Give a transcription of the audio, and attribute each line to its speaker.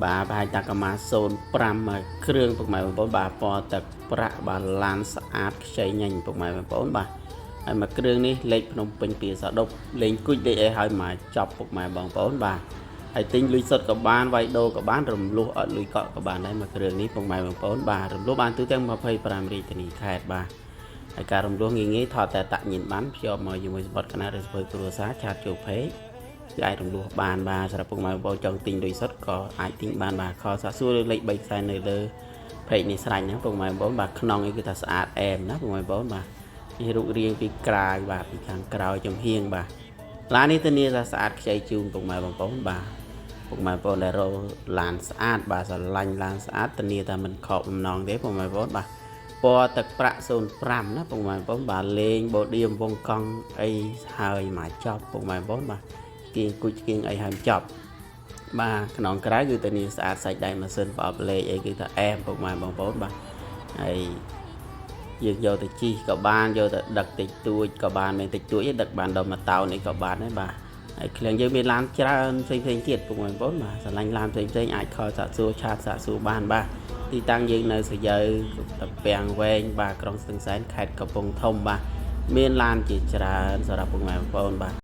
Speaker 1: បាទប្រហែលតាកាម៉ា05មួយគ្រឿងពុកម៉ែបងប្អូនបាទពណ៌ទឹកប្រាក់បាទឡានស្អាតខ្ចីញញពុកម៉ែបងប្អូនបាទហើយមួយគ្រឿងនេះលេខភ្នំពេញពីសដប់លេងគួចលេខអីហើយមកចប់ពុកម៉ែបងប្អូនបាទហើយទិញលុយសុទ្ធក៏បានវាយដូរក៏បានរំលោះអត់លុយកក់ក៏បានដែរមួយគ្រឿងនេះពុកម៉ែបងប្អូនបាទរំលោះបានទូទាំង25រាជធានីខេត្តបាទហើយការរំលោះងាយងាយថតតែតាក់ញៀនបានភ្ជាប់មកជាមួយសម្បត្តិកណាឬសភើគ្រួសារឆាតចូលពេក គឺអាចរំលោះបានបាទសម្រាប់ពុកម៉ែបងប្អូនចង់ទិញលុយសុទ្ធក៏អាចទិញបានបាទខសាកសួរលើលេខ3ខ្សែនៅលើផេកនេះស្រេចណាពុកម៉ែបងប្អូនបាទខ្នងអីគឺថាស្អាតអែមណាពុកម៉ែបងប្អូនបាទនេះរូបរាងពីក្រៅបាទពីខាងក្រោយចំហៀងបាទឡាននេះធានាថាស្អាតខ្ចីជូនពុកម៉ែបងប្អូនបាទពុកម៉ែបងប្អូនដែលរកឡានស្អាតបាទស្រឡាញ់ឡានស្អាតធានាថាមិនខកបំណងទេពុកម៉ែបងប្អូនបាទពណ៌ទឹកប្រាក់05ណាពុកម៉ែបងប្អូនបាទលេងបូឌៀមវងកង់អីហើយមកចប់ពុកម៉ែបងប្អូនបាទ គៀងគួចគៀងអីហើយចប់បាទក្នុងក្រៅគឺតានីស្អាតសាច់ដៃម៉ាស៊ីនប្រអប់លេខអីគឺថាអែមពុកម៉ែបងប្អូនបាទហើយយើងយកទៅជីកក៏បានយកទៅដឹកតិចតួចក៏បានមិនតិចតួចទេដឹកបានដល់មួយតោនអីក៏បានដែរបាទហើយឃ្លាំងយើងមានឡានច្រើនផ្សេងផ្សេងទៀតពុកម៉ែបងប្អូនបាទស្រឡាញ់ឡានផ្សេងផ្សេងអាចខលសាកសួរឆាតសាកសួរបានបាទទីតាំងយើងនៅសយើតាពាំងវែងបាទក្រុងស្ទឹងសែនខេត្តកំពង់ធំបាទមានឡានជាច្រើនសម្រាប់ពុកម៉ែបងប្អូនបាទ។